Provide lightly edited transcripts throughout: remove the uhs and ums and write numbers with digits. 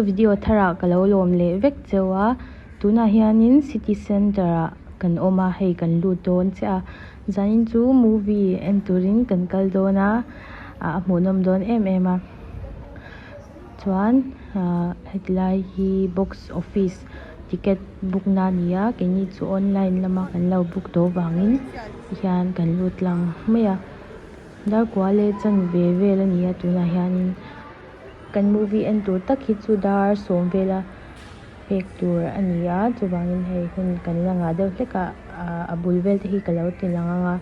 Ka video tharah ka lo lawm leh vek cheu a, tunah hianin city centre ah kan awm a, hei kan lut dawn chiah a, zanin chu movie en turin kan kal dawn a, a hmuhnawm dawn em em a, chuan ah heti lai hi box office ticket book na a ni a, keini chu online lama kan lo book tawh vangin tihian kan lut tlang mai a. Darkua leh chanve vel a ni a tunah hianin kan movie en tur tak hi chu dar sawm vela pek tur a ni a chuvangin hei hun kan la ngah deuh hlek a ah a bul vel te hi ka lo ti lang ang a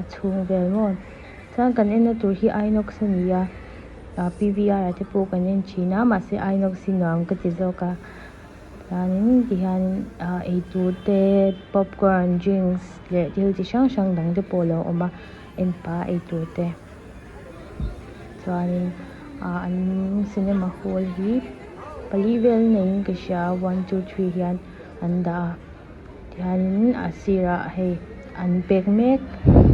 a chhung vel maw chuan kan enna tur hi inox a ni a ah P V R ah te pawh kan en thin a mahse inox hi nuam ka ti zawk a chuanin tihianin ah eitur te popcorn drinks leh thil chi hrang hrang dang te pawh a lo awm a. En pah ei tur te chuanin ah an cinema hall hi pali vel neiin ka hria one two three hian an dah a tihianin a sirah hei an pack mek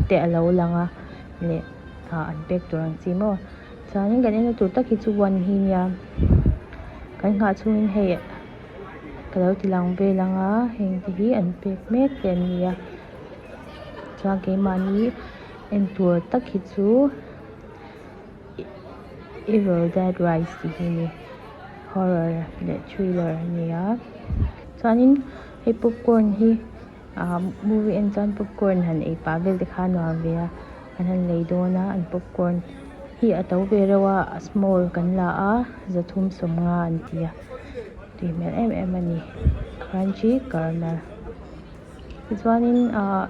te alo lang a leh ah an pack tur ang chi maw chuanin kan enna tur tak hi chu one hi nia kan nghah chhungin hei ka lo ti lang vel ang a heng te hi an pack mek te an ni a. Chuan keimahni en tur tak hi chu evil dead rise tih hi a ni horror leh thriller a ni a chuanin hei popcorn hi ah movie en chuan popcorn han ei pah vel te kha a nuam ve a an han lei dawn a an popcorn hi a to ve reuh a a small kan la a zathum sawmnga an ti a tui hmel em em a ni crunchy kernel. Tichuanin ahh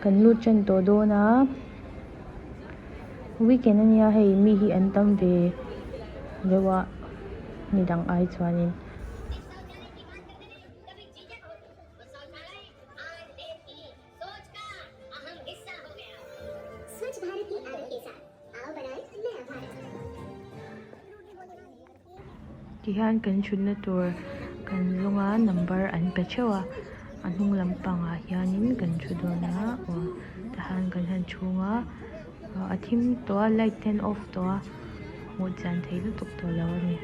kan lut ṭan tawh dawn a weekend ania hei mi hi an tam ve deuh a ni dang ai chuanin. Tihian kan thutna tur kan zawng a number an pe theuh a a hnung lampangah hianin kan thu dawn a aw tihian kan han chhung a a thim tawh a light te an off tawh a hmuh chian theih lutuk tawh lo a ni.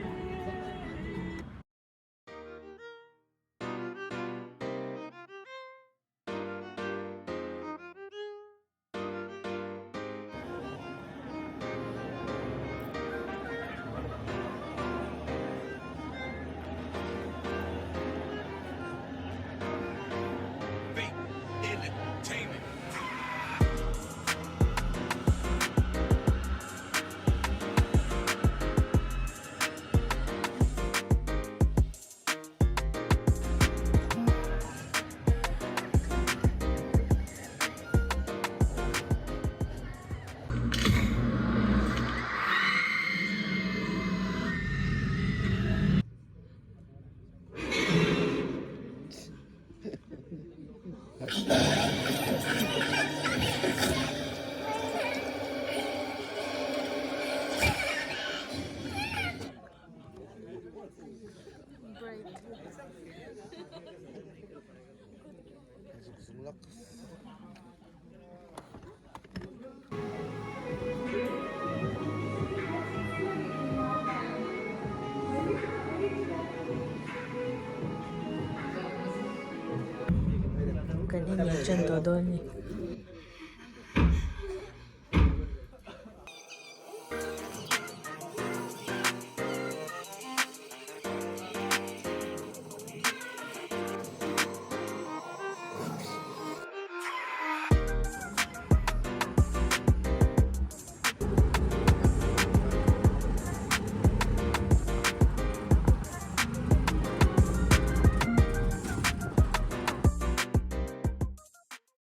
Kan en leh tan tawh dawn a ni.